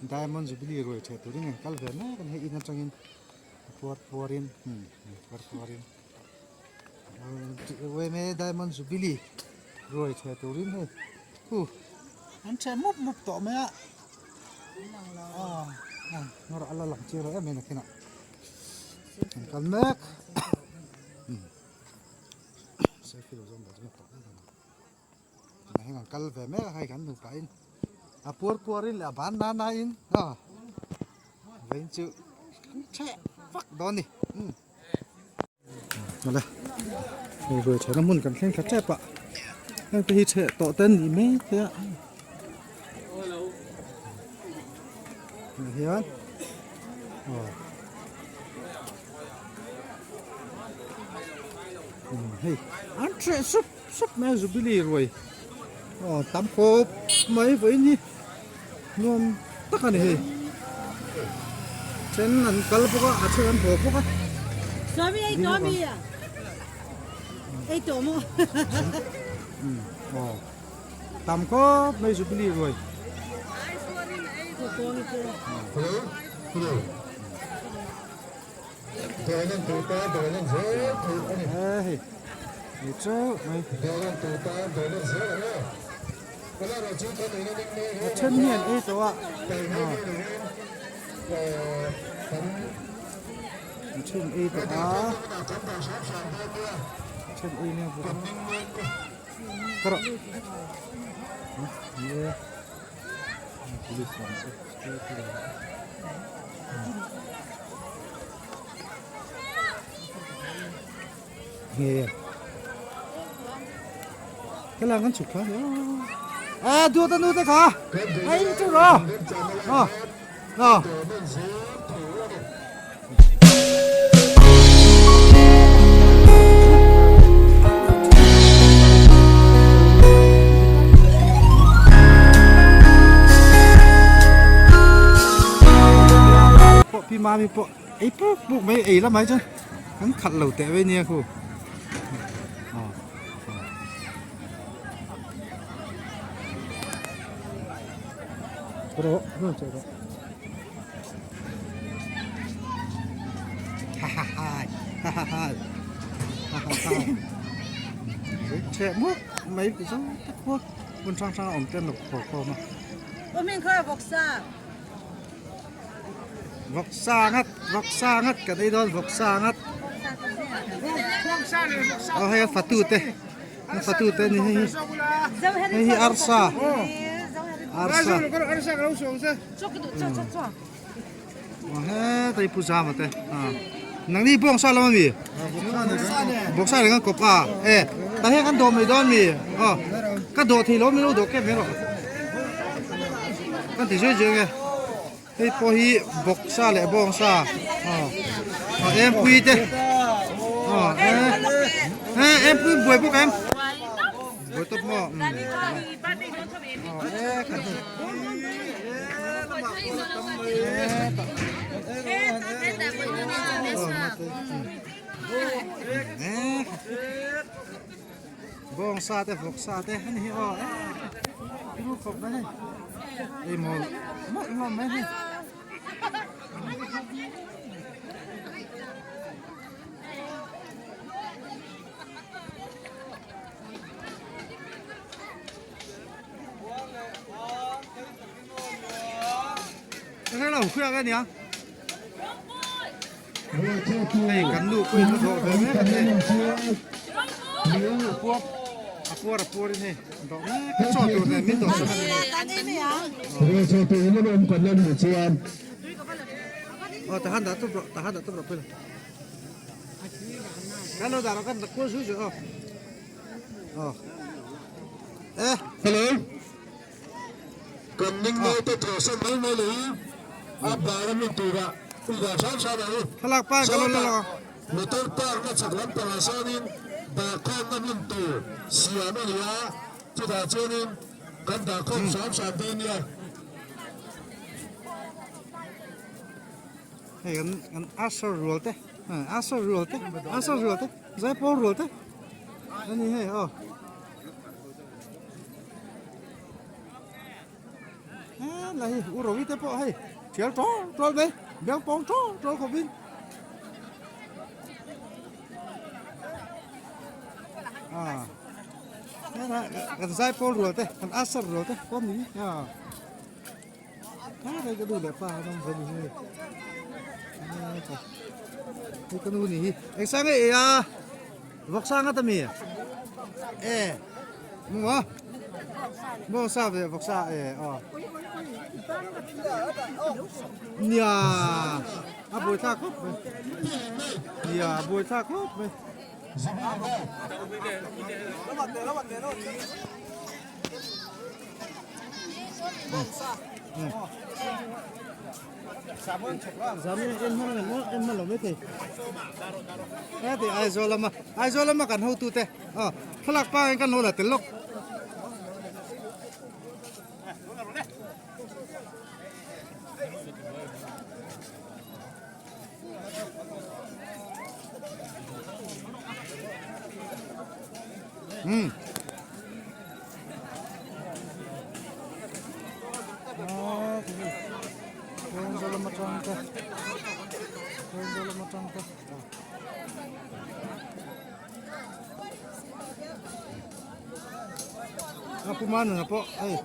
Diamond Jubilee ruai theh turin an kal ve mek a ni hei in atangin a puar puarin umm puar puarin yma Diamond Jubilee ruai theh turin hei hu an theh mup mup tawh mai a aw a la lang chiang lo em em a khinah an kal mek umm selfie lo zawng ber tawh mek a ni. Tunah hian kan kal ve mek a hei kan nupa in a puar puar in leh a ban na na in aw vawiin chu kan theh vak dawn a ni umm awle hei ruai thehna hmun kan thleng thla tep a heng te hi theh tawh te an nih mai thei a tunah hian aw umm hei an theh sup. Sup mai a Jubilee ruai aw tam khawp mai vawiin hi nuam tak a ni hei then an kal bawk a a then an haw bawk a Swami ei tawh ami a ei tawh maw aw tam khawp mai Jubilee ruai Hei ni teuh mai a then hi an ei tawh a a then ei tawh a a then ei mek bawk a ka rawh ni e police lam te security lam te. Nge cái làng con chụp khá à đưa ta nuôi ta cả anh chú rồi ờ ờ pawh pi mami pawh ei puk puk mai ei la mai chuan an khalh lo teh vei nia khu rawh rawh cheh rawh ha ha ha ha ha ha ha ha ha cheh mup mai ti zawng tak pawh hmun hrang hrang a awm te an lo khawr khawm a. Aw hming kha vawksa. Vawksa ngat vawksa ngat kan ei dawn vawksa ngat. Aw hei a fatu te a fatu te ni hei hi hei hi arsa arsa aw hetai pu zama te nangni bawngsa lam ami bawngsa reng an kawp a e tah hian kan dawh mai dawn mi aw ka dawh thei lo mi lo dawh kep mai rawh kan ti zui zui ang e. Hei pawh hi bawksa leh bawngsa aw aw empui te aw e empui buai bawk em buai tawp maw um aw e kan hei Bawngsa te vawksa te ani hi aw e ru khawp mai hei ei mawl mawlh hlawm mai hei. Cái này là khuyên cái gì á? Hei kan nu pawhin a dawh ve mek a ni a puar a puar in hei a dawh mek a chaw tur nen min dawh sak a ni aw tahan dah tawp rawh tahan dah tawp rawh pawh kan lo dah rawh kan kual zui zui aw aw e hello Kan ning naute thawhsan mai mai lo hi a bar a mi turah i dah hram hram ang u. Thlalak pa ka lo la lo. Motor park na chhak lampangah sawnin dahkhawmna hmun tur siam a ni a, chutah chuanin kan dahkhawm hram hram dawn nia. Hei kan kan Asher rual te Asher rual te Asher rual te Zaipawl rual te a ni hei aw. la hei u Rovi te pawh hei thial tawl tawl mai biang pawng tawl tawl khawpin. Ah kan zai pawl rual te kan asar rual te pawh ni ah hei ka nu leh pa an awm ve ni hi hei ka nu ni hi eng sang nge ei a vawk sang a ta mi e maw maw sa ve vawk sa e aw nia a buai thlak khawp mai nia a buai thlak khawp mai. Aizawl lama Aizawl lama kan hotute aw thlalak pangin kan lo la tel lawk. Hmm. A puma nuna pawh hei.